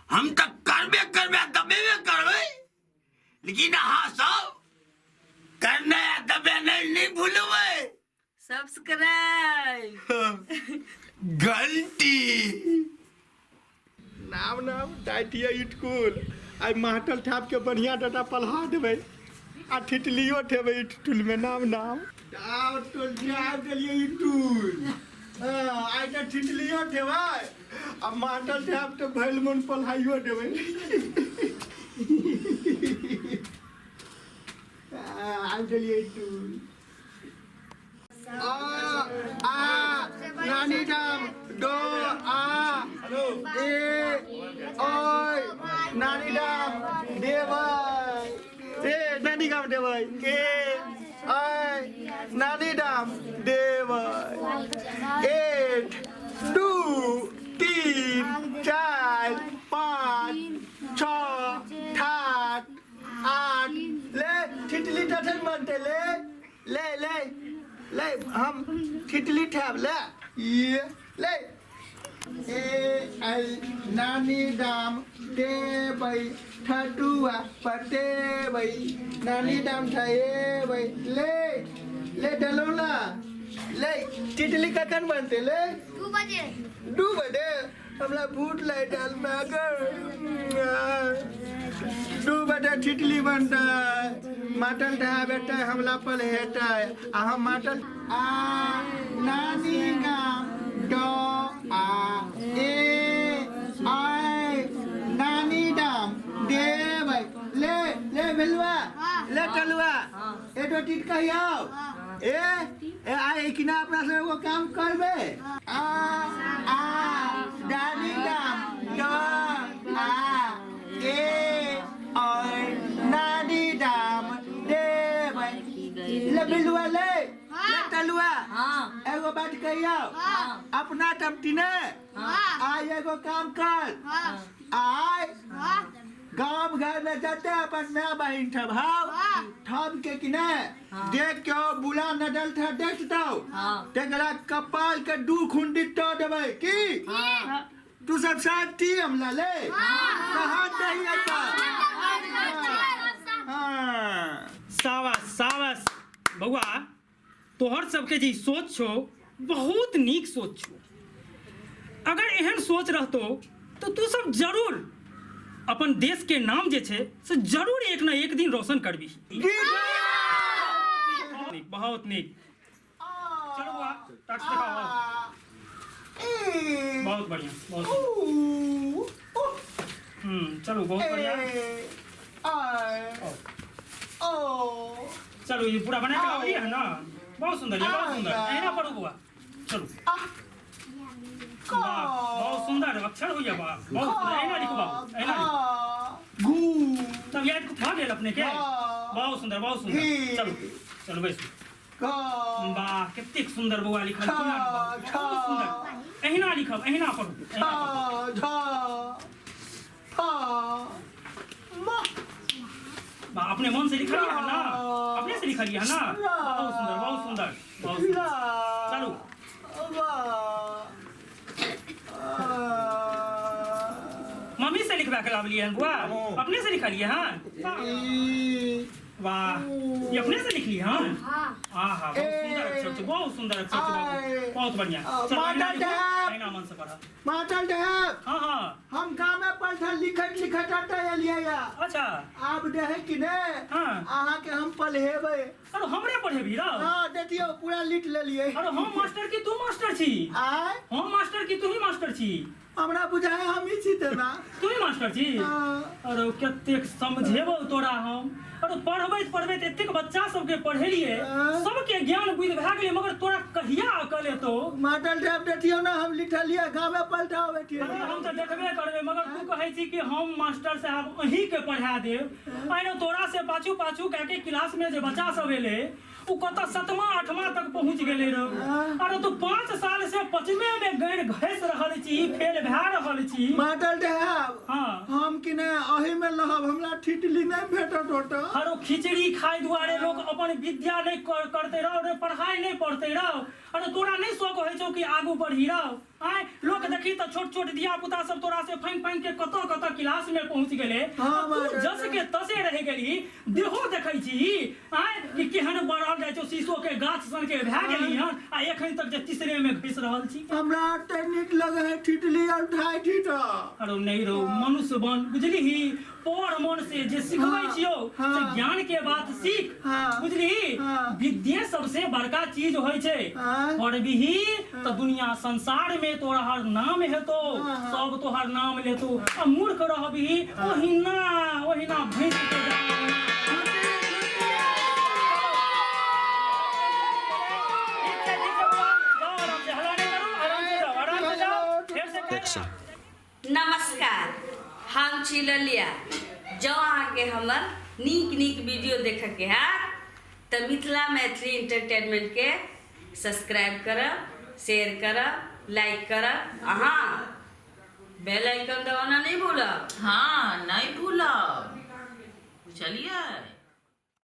हम तऽ करबे करबै आ दबेबे करबै, लेकिन अहाँ सब करनाइ आ दबेनाइ नहि भूलबै। सब्सक्राइब घंटी। नाम नाम टाइटिया इटकुल आइ माटल ठाप के बढ़िया डाटा पलहा देबै आ ठिटलियो ठेबै इटकुल में। नाम नाम आब तो जा देलिए इटकुल। हाँ, आइ तऽ ठिटलियो ठेबै आ माटल ठाप तऽ भैल मन पलहाइयो देबै। आबि गेलिए इटकुल। आ आ नानी धाम दो आ ए ओय नानी धाम देबै ए नानी गाम देबै ए ऐ नानी धाम देबै। 1 2 3 4 5 6 7 8 ले ठिटली टठन बनते। ले ले ले ले हम ठिटली ठाब ले ये ले ए आई नानी दाम देबै ठटुआ पटेबै नानी दाम ठेबै। ले ले डलौना ले टिटली कखन बनते? ले 2 बजे। 2 बजे हमरा भूख लागि गेल मगर 2 बजे ठिटली बनतै, मटन ढाबेतै, हमला पर हेतै आ हम मटन आ नानी गाम ड आ ए आई नानी दाम देबै। ले ले भेलुआ ले टलुआ एटो टीट कहियो ए ए आइ कि ना अपना सब एगो काम करबै। आ आ नानी दाम ड आ ए और नानी दाम देबै। ले बिलुआ ले ले टलुआ एगो बात कहियो अपना टमटी ने आइ एगो काम कर। आइ गाम घर में जते अपन माय बहिन ठब हाव ठब के कि ने देख के ओ बुला नडल था देख दो तेकरा कपाल के दू खुंडी तो देबै की तू सब साथ टी हमला ले कहाँ दही आता। हाँ। साबास साबास बौआ, तोहर सबके जे ई सोच छौ बहुत नीक सोच छौ। अगर एहन सोच रहतो तो तू सब जरूर अपन देश के नाम जे छै से जरूर एक न एक दिन रोशन करबी। नीक, बहुत नीक। चलो बौआ, टच देखाओ। बहुत बढ़िया, बहुत सुंदर। चलू बहुत बढ़िया। चलू ये पूरा बना के लावलिए है ना, बहुत सुंदर है, बहुत सुंदर। एहिना पढ़ू बौआ, चलू। वाह, बहुत सुंदर अक्षर होइए। वाह, बहुत सुंदर। एहिना लिखू बाबू, एहिना लिखू। तब याद भऽ गेल अपने के? बहुत सुंदर, बहुत सुंदर। चलू चलू बैसू। वाह, कतेक सुंदर बौआ लिखल, बहुत सुंदर। एहिना लिखब, एहिना पढ़ू, एहिना पढ़ू। वाह, अपने मन से लिखलिए है ना, अपने से लिखलिए है ना। बहुत सुंदर, बहुत सुंदर, बहुत सुंदर। चलू मम्मी से लिखवा के लावलिए हन बुआ, अपने से लिखलिए हन। वाह, ये अपने से लिखली हन। आहा, बहुत सुंदर अक्षर छै, बहुत सुंदर अक्षर छै बाबू, बहुत बढ़िया। चलो एहिना लिखू, एहिना मन से पढ़। माटल साहब। हाँ हाँ। हम गामे पर था लिखत लिखत आता एलियै या। अच्छा। आब देहे कि ने हाँ। अहाँ के हम पढ़ेबै। अरे हमरे पढ़ेबी रौ? हाँ, देखियौ पूरा लिख लेलियै। अरे हम मास्टर की तू मास्टर छी? आय? हम मास्टर की तू ही मास्टर छी? हमरा बुझाय हम ही छी तेना। तू ही मास्टर छी? हाँ। अरे कतेक समझेबौ तोरा हम। अरे पढ़बैत पढ़बैत एतेक बच्चा सबके पढ़ेलियै, हाँ। सबके ज्ञान बुद्धि भए गेलै, मगर तोरा कहिया अकल एतौ? माटल साहब देखियौ ना हम लिखलियै गामे पलटा बैठियै। अरे हम तऽ देखबे करबै, मगर तू कहै छी कि हम मास्टर साहब अहीं के पढ़ा देब। अहिना तोरा से पाछू पाछू कए के क्लास में जे बच्चा सब एलै उ कतऽ 7वां 8वां तक पहुंच गेलै रौ। अरे तू 5 साल से 5वें में गैर घसि रहल छी, फेल भए रहल छी। माटल साहब। हाँ। हम कि ने अही में रहब, हमरा ठिटली नहीं भेटत ओतऽ। अरे खिचड़ी खाय दुआरे लोक अपन विद्या नहीं करते रहो, अरे पढ़ाई नहीं पढ़ते रहो। अरे तोरा नहीं शौक होइ छौ कि आगू बढ़ी रहो? आँय, लोक देखी देखी तऽ छोट छोट धिया पुता सब तोरा से फांकि फांकि के कतऽ कतऽ क्लास में पहुंच गेले। हाँ, आ तू मास्टर। जस के तसे रहि गेली। देहो देखै छी आँय कि केहन बढ़ल जाइ छौ, शीशो के गाछ सन के भए गेली हन आ एखन तक जे तीसरे में घुसि रहल छी। हमरा एते नीक लगे है ठिठली और ढाई ठीठ। अरे नहीं रहो, मनुष्य बन, बुझलिही? पर मन से जे सिखबै छियौ से ज्ञान के बात सीख। बुझलिही? विद्ये सबसे बड़का चीज होइ छै। पढ़बिही तऽ दुनिया संसार में तोहर नाम हेतौ, सब तोहर नाम लेतौ। आ मूर्ख रहबिही, ओहिना ओहिना भैंस के जकाँ। ठीक छै, ठीक छै बौआ, जाओ आराम से, हल्ला नहि करू, आराम से जाओ, आराम से जाओ, फेर से काल्हि आउ। नमस्कार, हम छी ललिया। जँ अहाँके हमर नीक नीक वीडियो देखऽके हैत तऽ मिथिला मैथिली एंटरटेनमेंटके सब्सक्राइब करब, शेयर करब, लाइक करब। अहाँ बेल आइकन दबाना नहि भूलब। हाँ, नहीं भूलब, बुझलियै।